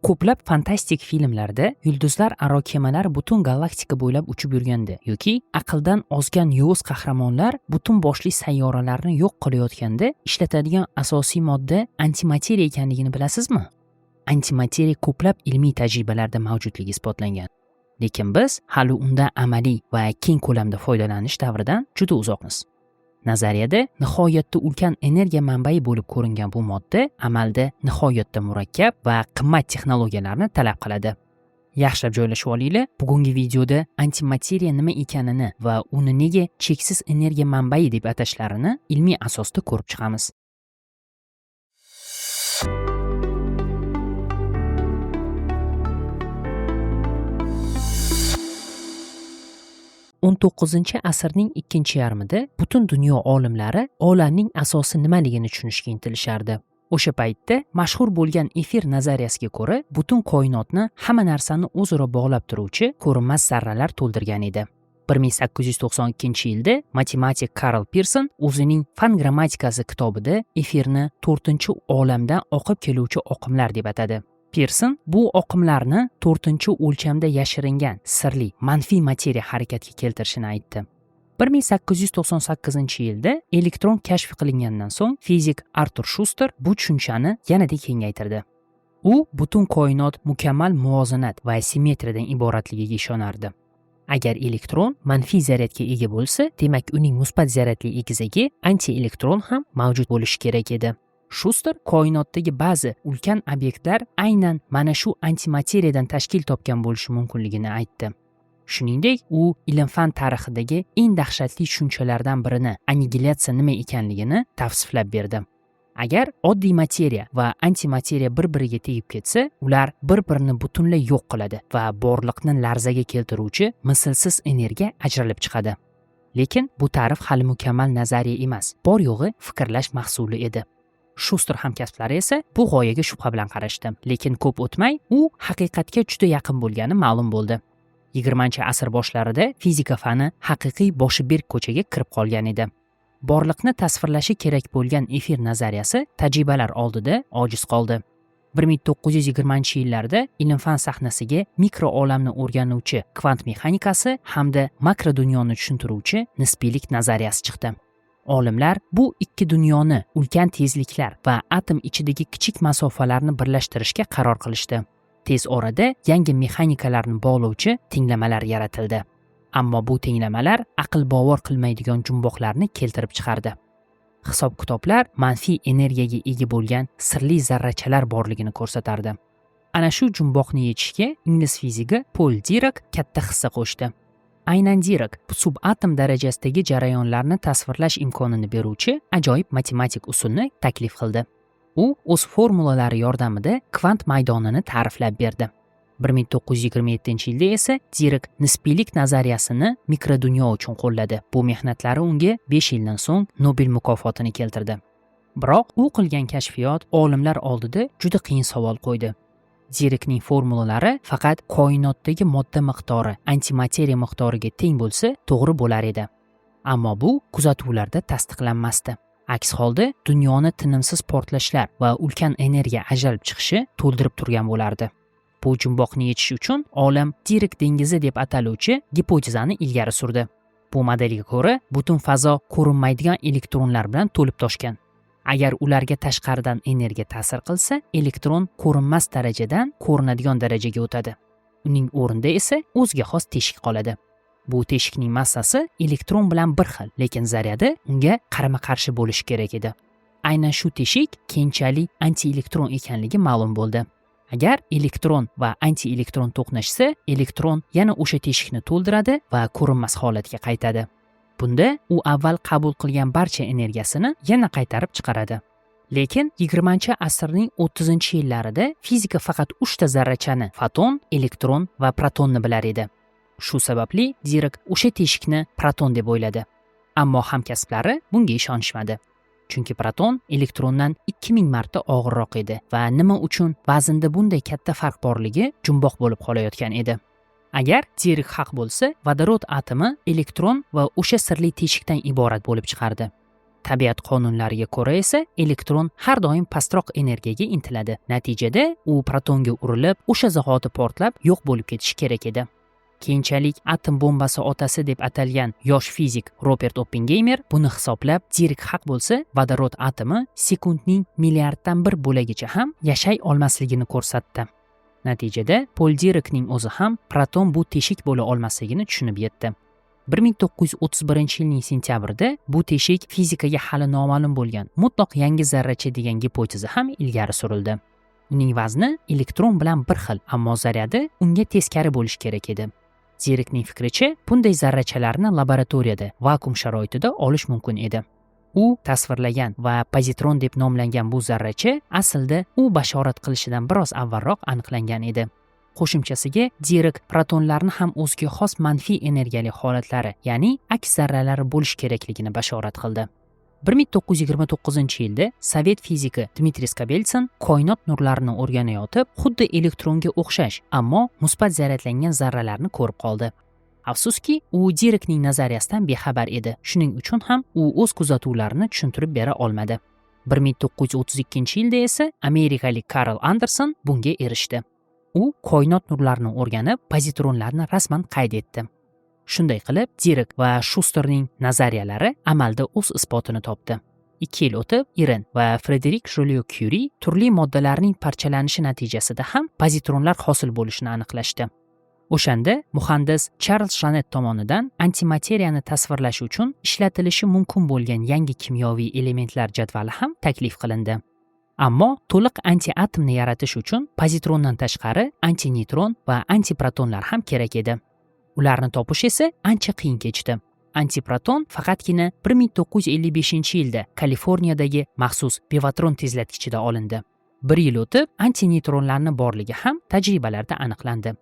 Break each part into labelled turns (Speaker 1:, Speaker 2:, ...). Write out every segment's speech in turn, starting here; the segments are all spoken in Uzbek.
Speaker 1: Ko'plab fantastik filmlarda yulduzlar aro kemalar butun galaktika bo'ylab uchib yurganda yoki aqldan ozgan yovuz qahramonlar butun boshli sayyoralarni yo'q qilayotganda ishlatadigan asosiy modda antimateriya ekanligini bilasizmi? Antimateriya ko'plab ilmiy tajribalarda mavjudligi isbotlangan. Lekin biz hali undan amaliy va keng ko'lamda foydalanish davridan juda uzoqmiz. Nazariyada nihoyatda ulkan energiya manbai bo'lib ko'ringan bu modda amalda nihoyatda murakkab va qimmat texnologiyalarni talab qiladi. Yaxshilab joylashib olinglar. Bugungi videoda antimateriya nima ekanini va uni nega cheksiz energiya manbai deb atashlarini ilmiy asosda ko'rib chiqamiz. XIX-asrning ikkinchi yarmida butun dunyo olimlari olamning asosi nimaligini tushunishga intilishardi. O'sha paytda mashhur bo'lgan efir nazariyasiga ko'ra, butun koinotni hamma narsani o'zaro bog'lab turuvchi ko'rinmas zarralar to'ldirgan edi. 1892-yilda matematik Karl Pirson o'zining Fan grammatikasi kitobida efirni 4-olamdan oqib keluvchi oqimlar deb atadi. Pirson bu oqimlarni 4-o'lchamda yashiringan sirli manfiy materiya harakatga keltirishini aytdi. 1898-yilda elektron kashf qilingandan so'ng fizik Artur Shuster bu tushunchani yanada kengaytirdi. U butun koinot mukammal muvozanat va simmetriyadan iboratligiga ishonardi. Agar elektron manfiy zaryadga ega bo'lsa, demak uning musbat zaryadli egizagi antielektron ham mavjud bo'lishi kerak edi. Shuster koinotdagi ba'zi ulkan obyektlar aynan mana shu antimateriyadan tashkil topgan bo'lishi mumkinligini aytdi. Shuningdek, u ilm-fan tarixidagi eng dahshatli tushunchalardan birini, annigilyatsiya nima ekanligini tavsiflab berdi. Agar oddiy materiya va antimateriya bir-biriga tegib ketsa, ular bir-birini butunlay yo'q qiladi va borliqni larzaga keltiruvchi mislsiz energiya ajralib chiqadi. Lekin bu ta'rif hali mukammal nazariya emas, bor yo'g'i fikrlash mahsuli edi. Shuster hamkasblari esa bu g'oyaga shubha bilan qarashdi, lekin ko'p o'tmay u haqiqatga juda yaqin bo'lgani ma'lum bo'ldi. 20-asr boshlarida fizika fani haqiqiy boshi berk ko'chaga kirib qolgan edi. Borliqni tasvirlashi kerak bo'lgan efir nazariyasi tajribalar oldida ojiz qoldi. 1920-yillarda ilm-fan sahnasiga mikroolamni o'rganuvchi kvant mexanikasi hamda makro dunyoni tushuntiruvchi nisbiylik nazariyasi chiqdi. Olimlar bu ikki dunyoni ulkan tezliklar va atom ichidagi kichik masofalarni birlashtirishga qaror qilishdi. Tez orada yangi mexanikalarni bog'lovchi tenglamalar yaratildi. Ammo bu tenglamalar aql bovar qilmaydigan jumboqlarni keltirib chiqardi. Hisob-kitoblar manfiy energiyaga ega bo'lgan sirli zarrachalar borligini ko'rsatardi. Ana shu jumboqni yechishga ingliz fizigi Pol Dirak katta hissa qo'shdi. Aynan Dirak subatom darajasidagi jarayonlarni tasvirlash imkonini beruvchi ajoyib matematik usulni taklif qildi. U o'z formulalari yordamida kvant maydonini ta'riflab berdi. 1927-yilda esa Dirak nisbiylik nazariyasini mikrodunyo uchun qo'lladi. Bu mehnatlari unga 5 yildan so'ng Nobel mukofotini keltirdi. Biroq u qilgan kashfiyot olimlar oldida juda qiyin savol qo'ydi. Dirikning formulalari faqat koinotdagi modda miqdori antimateriya miqdoriga teng bo'lsa, to'g'ri bo'lar edi. Ammo bu kuzatuvlarda tasdiqlanmasdi. Aks holda dunyoni tinimsiz portlashlar va ulkan energiya ajralib chiqishi to'ldirib turgan bo'lardi. Bu jumboqni yechish uchun olim Dirik dengizi deb ataluvchi gipotezani ilgari surdi. Bu modelga ko'ra, butun fazo ko'rinmaydigan elektronlar bilan to'lib toshgan. Agar ularga tashqaridan energiya ta'sir qilsa, elektron ko'rinmas darajadan ko'rinadigan darajaga o'tadi. Uning o'rnida esa o'ziga xos teshik qoladi. Bu teshikning massasi elektron bilan bir xil, lekin zaryadi unga qarama-qarshi bo'lishi kerak edi. Aynan shu teshik keyinchalik antielektron ekanligi ma'lum bo'ldi. Agar elektron va antielektron to'qnashsa, elektron yana o'sha teshikni to'ldiradi va ko'rinmas holatga qaytadi. Bunda u avval qabul qilgan barcha energiyasini yana qaytarib chiqaradi. Lekin 20-asrning 30-yillarida fizika faqat 3 ta zarrachani foton, elektron va protonni bilar edi. Shu sababli Dirak o'sha teshikni proton deb o'yladi. Ammo hamkasblari bunga ishonishmadi. Chunki proton elektrondan 2000 marta og'irroq edi va nima uchun vaznda bunday katta farq borligi jumboq bo'lib qolayotgan edi. Agar Dirak haq bo'lsa, vodorod atomi elektron va o'sha sirli teshikdan iborat bo'lib chiqardi. Tabiat qonunlariga ko'ra esa elektron har doim pastroq energiyaga intiladi. Natijada u protonga urilib, o'sha zahoti portlab yo'q bo'lib ketishi kerak edi. Keyinchalik atom bombasi otasi deb atalgan yosh fizik Robert Oppengeymer buni hisoblab, Dirak haq bo'lsa, vodorod atomi sekundning milliarddan bir bo'lagicha ham yashay olmasligini ko'rsatdi. Natijada Pol Dirakning o'zi ham proton bu teshik bo'la olmasligini tushunib yetdi. 1931-yilning sentyabrida bu teshik fizikaga hali noma'lum bo'lgan mutlaq yangi zarracha degan gipoteza ham ilgari surildi. Uning vazni elektron bilan bir xil, ammo zaryadi unga teskari bo'lishi kerak edi. Dirakning fikricha, bunday zarrachalarni laboratoriyada vakuum sharoitida olish mumkin edi. U tasvirlagan va pozitron deb nomlangan bu zarracha aslida u bashorat qilishidan biroz avvalroq aniqlangan edi. Qo'shimchasiga Dirak protonlarni ham o'ziga xos manfiy energiyali holatlari, ya'ni aks zarralari bo'lishi kerakligini bashorat qildi. 1929-yilda sovet fiziki Dmitriy Skobeltsin koinot nurlarini o'rganayotib, xuddi elektronga o'xshash, ammo musbat zaryadlangan zarralarni ko'rib qoldi. Afsuski, u Dirakning nazariyasidan bexabar edi. Shuning uchun ham u o'z kuzatuvlarini tushuntirib bera olmadi. 1932-yilda esa amerikalik Karl Anderson bunga erishdi. U koinot nurlarini o'rganib, pozitronlarni rasman qayd etdi. Shunday qilib, Dirak va Shusterning nazariyalari amalda o'z isbotini topdi. 2 yil o'tib, Iren va Frederik Joliot-Kyuri turli moddalarning parchalanishi natijasida ham pozitronlar hosil bo'lishini aniqlashdi. O'shanda muhandis Charlz Janet tomonidan antimateriyani tasvirlash uchun ishlatilishi mumkin bo'lgan yangi kimyoviy elementlar jadvali ham taklif qilindi. Ammo to'liq antiatomni yaratish uchun pozitrondan tashqari antineytron va antiprotonlar ham kerak edi. Ularni topish esa ancha qiyin kechdi. Antiproton faqatgina 1955-yilda Kaliforniyadagi maxsus Bevatron tezlatkichida olindi. Bir yil o'tib, antineytronlarning borligi ham tajribalarda aniqlandi.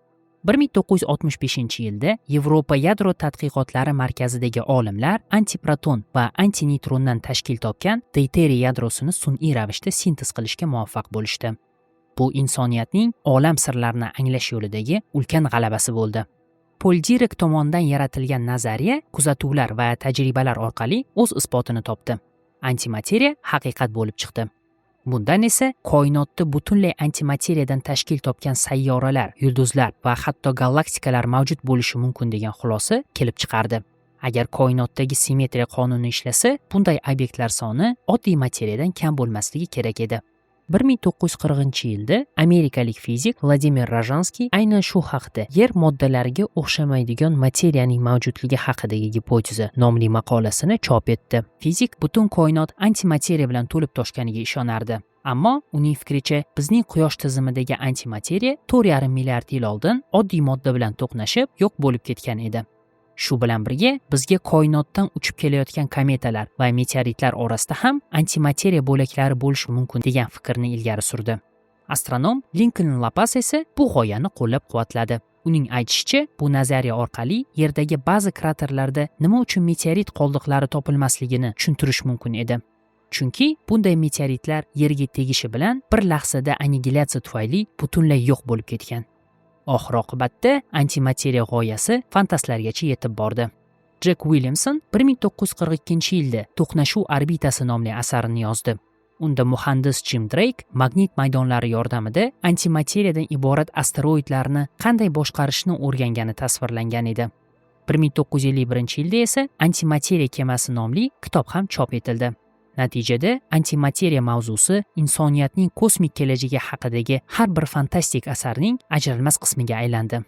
Speaker 1: 1965-yilda Yevropa yadro tadqiqotlari markazidagi olimlar antiproton va antineytrondan tashkil topgan deyteriy yadrosini sun'iy ravishda sintez qilishga muvaffaq bo'lishdi. Bu insoniyatning olam sirlarini anglash yo'lidagi ulkan g'alabasi bo'ldi. Pol Dirak tomonidan yaratilgan nazariya kuzatuvlar va tajribalar orqali o'z isbotini topdi. Antimateriya haqiqat bo'lib chiqdi. Bundan esa koinotda butunlay antimateriyadan tashkil topgan sayyoralar, yulduzlar va hatto galaktikalar mavjud bo'lishi mumkin degan xulosa kelib chiqardi. Agar koinotdagi simmetriya qonuni ishlasa, bunday obyektlar soni oddiy materiyadan kam bo'lmasligi kerak edi. 1940-yilda amerikalik fizik Vladimir Rojanskiy aynan shu haqda Yer moddalariga o'xshamaydigan materiyaning mavjudligi haqidagi gipoteza nomli maqolasini chop etdi. Fizik butun koinot antimateriya bilan to'lib toshganiga ishonardi. Ammo uning fikricha, bizning Quyosh tizimidagi antimateriya 4,5 milliard yil oldin oddiy modda bilan to'qnashib yo'q bo'lib ketgan edi. Shu bilan birga bizga koinotdan uchib kelayotgan kometalar va meteoritlar orasida ham antimateriya bo'laklari bo'lishi mumkin degan fikrni ilgari surdi. Astronom Linkoln Lapas esa bu g'oyani qo'llab-quvvatladi. Uning aytishicha, bu nazariya orqali Yerdagi ba'zi kraterlarda nima uchun meteorit qoldiqlari topilmasligini tushuntirish mumkin edi. Chunki bunday meteoritlar Yerga tegishi bilan bir lahzada annigilatsiya tufayli butunlay yo'q bo'lib ketgan. Oxir oqibatda antimateriya g'oyasi fantastlargacha yetib bordi. Jek Uilyamson 1942-yilda To'qnashuv orbitasi nomli asarini yozdi. Unda muhandis Jim Dreyk magnit maydonlari yordamida antimateriyadan iborat asteroidlarni qanday boshqarishni o'rgangani tasvirlangan edi. 1951-yilda esa Antimateriya kemasi nomli kitob ham chop etildi. Natijada antimateriya mavzusi insoniyatning kosmik kelajagi haqidagi har bir fantastik asarning ajralmas qismiga aylandi.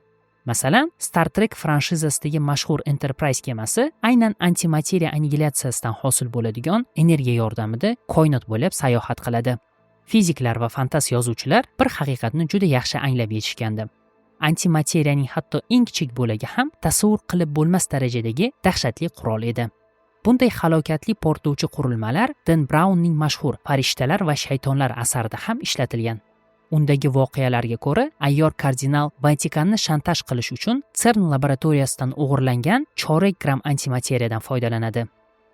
Speaker 1: Masalan, Star Trek franshizasidagi mashhur Enterprise kemasi aynan antimateriya annigilatsiyasidan hosil bo'ladigan energiya yordamida koinot bo'ylab sayohat qiladi. Fiziklar va fantast yozuvchilar bir haqiqatni juda yaxshi anglab yetishgandi. Antimateriyaning hatto eng kichik bo'lagi ham tasavvur qilib bo'lmas darajadagi dahshatli qurol edi. Bunday halokatli portlovchi qurilmalar Den Braunning mashhur Farishtalar va shaytonlar asarida ham ishlatilgan. Undagi voqealarga ko'ra, ayyor kardinal Vatikanni shantaj qilish uchun CERN laboratoriyasidan o'g'irlangan chorak gramm antimateriyadan foydalanadi.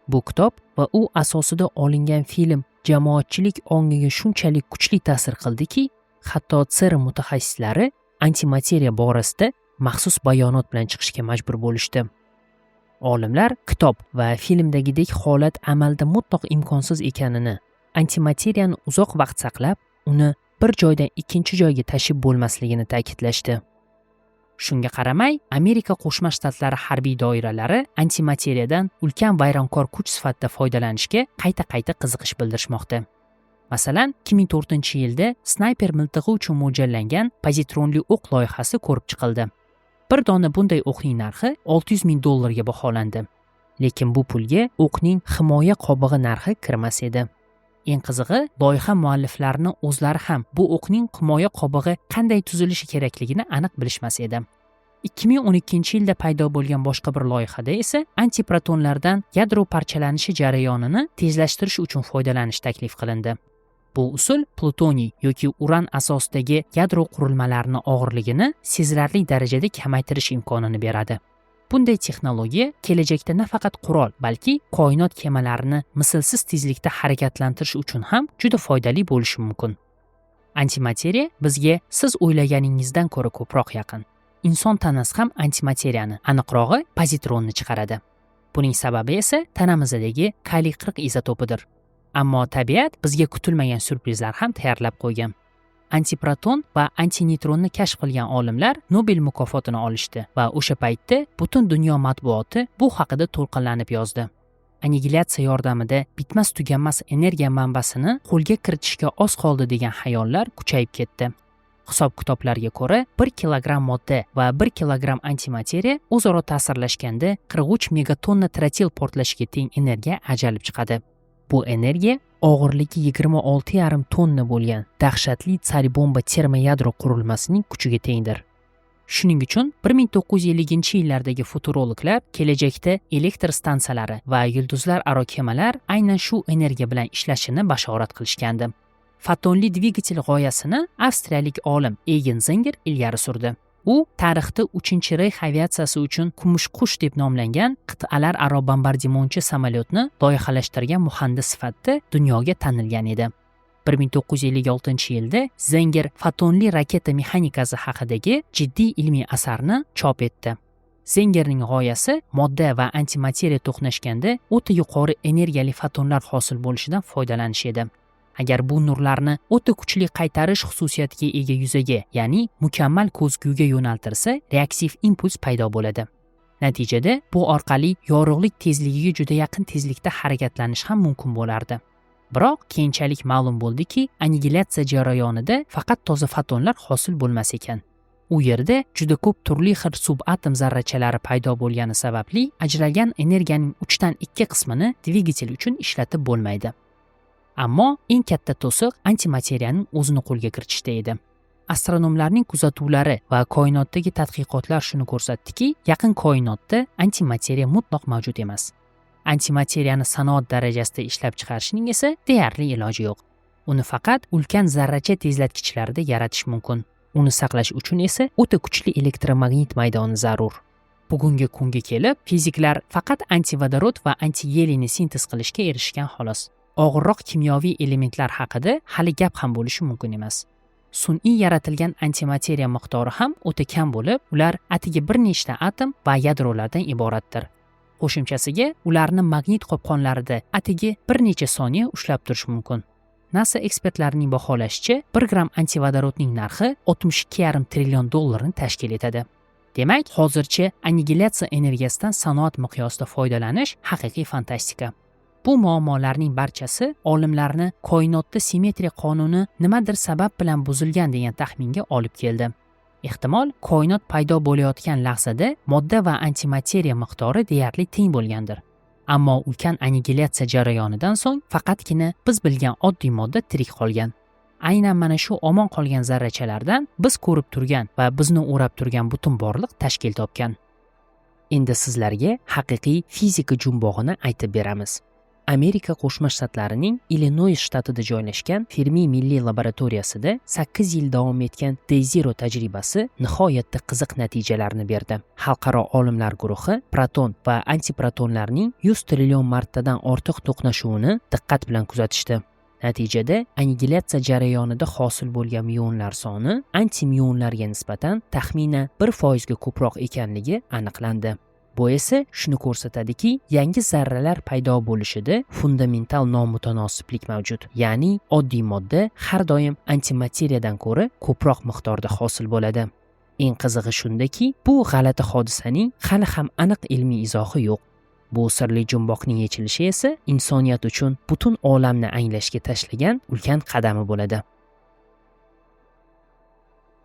Speaker 1: Bu kitob va u asosida olingan film jamoatchilik ongiga shunchalik kuchli ta'sir qildiki, hatto CERN mutaxassislari antimateriya borasida maxsus bayonot bilan chiqishga majbur bo'lishdi. Olimlar kitob va filmdagidek holat amalda mutlaq imkonsiz ekanini, antimateriyani uzoq vaqt saqlab, uni bir joydan ikkinchi joyga tashib bo'lmasligini ta'kidlashdi. Shunga qaramay, Amerika Qo'shma Shtatlari harbiy doiralari antimateriyadan ulkan vayronkor kuch sifatida foydalanishga qayta-qayta qiziqish bildirishmoqda. Masalan, 2004-yilda snayper miltig'i uchun mo'ljallangan pozitronli o'q loyihasi ko'rib chiqildi. Bir dona bunday o'qning narxi 600 ming dollarga baholandi. Lekin bu pulga o'qning himoya qobig'i narxi kirmas edi. Eng qizig'i, loyiha mualliflarini o'zlari ham bu o'qning himoya qobig'i qanday tuzilishi kerakligini aniq bilishmas edi. 2012-yilda paydo bo'lgan boshqa bir loyihada esa antiprotonlardan yadro parchalanishi jarayonini tezlashtirish uchun foydalanish taklif qilindi. Bu usul plutoniy yoki uran asosidagi yadro qurilmalarini og'irligini sezilarli darajada kamaytirish imkonini beradi. Bunday texnologiya kelajakda nafaqat qurol, balki koinot kemalarini mislsiz tezlikda harakatlantirish uchun ham juda foydali bo'lishi mumkin. Antimateriya bizga siz o'ylaganingizdan ko'ra ko'proq yaqin. Inson tanasi ham antimateriyani, aniqrog'i pozitronni chiqaradi. Buning sababi esa tanamizdagi kaliy 40 izotopidir. Ammo tabiat bizga kutilmagan syurprizlar ham tayyorlab qo'ygan. Antiproton va antineytronni kashf qilgan olimlar Nobel mukofotini olishdi va o'sha paytda butun dunyo matbuoti bu haqida to'lqinlanib yozdi. Annigilyasiya yordamida bitmas tuganmas energiya manbasini qo'lga kiritishga oz qoldi degan xayollar kuchayib ketdi. Hisob-kitoblarga ko'ra, 1 kilogramm modda va 1 kilogramm antimateriya o'zaro ta'sirlashganda 43 megatonna trotil portlashiga teng energiya ajralib chiqadi. Bu energiya og'irligi 26,5 tonna bo'lgan dahshatli Tsar-bomba termoyadro qurilmasining kuchiga tengdir. Shuning uchun 1950-yillardagi futurologlar kelajakda elektr stansiyalari va yulduzlararo kemalar aynan shu energiya bilan ishlashini bashorat qilishgandi. Fotonli dvigatel g'oyasini avstriyalik olim Egon Zenger ilgari surdi. U tarixda 3-reyx aviatsiyasi uchun kumush qush deb nomlangan qit'alararo bombardimonchi samolyotni loyihalashtirgan muhandis sifatida dunyoga tanilgan edi. 1956-yilda Zenger fotonli raketa mexanikasi haqidagi jiddiy ilmiy asarni chop etdi. Zengerning g'oyasi modda va antimateriya to'qnashganda o'ta yuqori energiyali fotonlar hosil bo'lishidan foydalanish edi. Agar bu nurlarni o'ta kuchli qaytarish xususiyatiga ega yuzaga, ya'ni mukammal ko'zguga yo'naltirsa, reaktiv impuls paydo bo'ladi. Natijada bu orqali yorug'lik tezligiga juda yaqin tezlikda harakatlanish ham mumkin bo'lardi. Biroq keyinchalik ma'lum bo'ldiki, annigilyasiya jarayonida faqat toza fotonlar hosil bo'lmas ekan. U yerda juda ko'p turli xil subatom zarrachalari paydo bo'lgani sababli ajralgan energiyaning 3dan 2 qismini dvigatel uchun ishlatib bo'lmaydi. Ammo eng katta to'siq antimateriyaning o'zini qo'lga kiritishda edi. Astronomlarning kuzatuvlari va koinotdagi tadqiqotlar shuni ko'rsatdiki, yaqin koinotda antimateriya mutlaq mavjud emas. Antimateriyani sanoat darajasida ishlab chiqarishning esa deyarli iloji yo'q. Uni faqat ulkan zarracha tezlatkichlarda yaratish mumkin. Uni saqlash uchun esa o'ta kuchli elektromagnit maydoni zarur. Bugungi kunga kelib fiziklar faqat antivodorod va antigeliyni sintez qilishga erishgan xolos. Og'irroq kimyoviy elementlar haqida hali gap ham bo'lishi mumkin emas. Sun'iy yaratilgan antimateriya miqdori ham o'ta kam bo'lib, ular atigi bir nechta atom va yadrolardan iboratdir. Qo'shimchasiga ularni magnit qopqonlarida atigi bir necha soniya ushlab turish mumkin. NASA ekspertlarining baholashicha, 1 gramm antivodorodning narxi 62,5 trillion dollarni tashkil etadi. Demak, hozircha annigilyatsiya energiyasidan sanoat miqyosida foydalanish haqiqiy fantastika. Bu muammolarning barchasi olimlarni koinotda simmetriya qonuni nimadir sabab bilan buzilgan degan taxminga olib keldi. Ehtimol, koinot paydo bo'layotgan lahzada modda va antimateriya miqdori deyarli teng bo'lgandir. Ammo ulkan annigilyatsiya jarayonidan so'ng faqatgina biz bilgan oddiy modda tirik qolgan. Aynan mana shu omon qolgan zarrachalardan biz ko'rib turgan va bizni o'rab turgan butun borliq tashkil topgan. Endi sizlarga haqiqiy fizika jumbog'ini aytib beramiz. Amerika Qo'shma Shtatlarining Illinoys shtatida joylashgan Fermi milliy laboratoriyasida 8 yil davom etgan Day-Zero tajribasi nihoyatda qiziq natijalarni berdi. Xalqaro olimlar guruhi proton va antiprotonlarning 100 trillion martadan ortiq to'qnashuvini diqqat bilan kuzatishdi. Natijada annigilyatsiya jarayonida hosil bo'lgan myuonlar soni antimyuonlarga nisbatan taxminan 1% ga ko'proq ekanligi aniqlandi. Bu esa shuni ko'rsatadiki, yangi zarralar paydo bo'lishida fundamental nomutanosiblik mavjud. Ya'ni oddiy modda har doim antimateriyadan ko'ra ko'proq miqdorda hosil bo'ladi. Eng qizig'i shundaki, bu g'alati hodisaning hali ham aniq ilmiy izohi yo'q. Bu sirli jumboqning yechilishi esa insoniyat uchun butun olamni anglashga tashlagan ulkan qadami bo'ladi.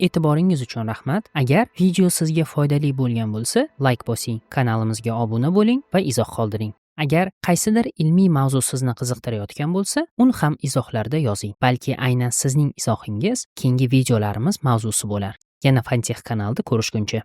Speaker 1: E'tiboringiz uchun rahmat. Agar video sizga foydali bo'lgan bo'lsa, layk bosing, kanalimizga obuna bo'ling va izoh qoldiring. Agar qaysidir ilmiy mavzu sizni qiziqtirayotgan bo'lsa, uni ham izohlarda yozing. Balki aynan sizning izohingiz keyingi videolarimiz mavzusi bo'lar. Yana Fantech kanalida ko'rishguncha.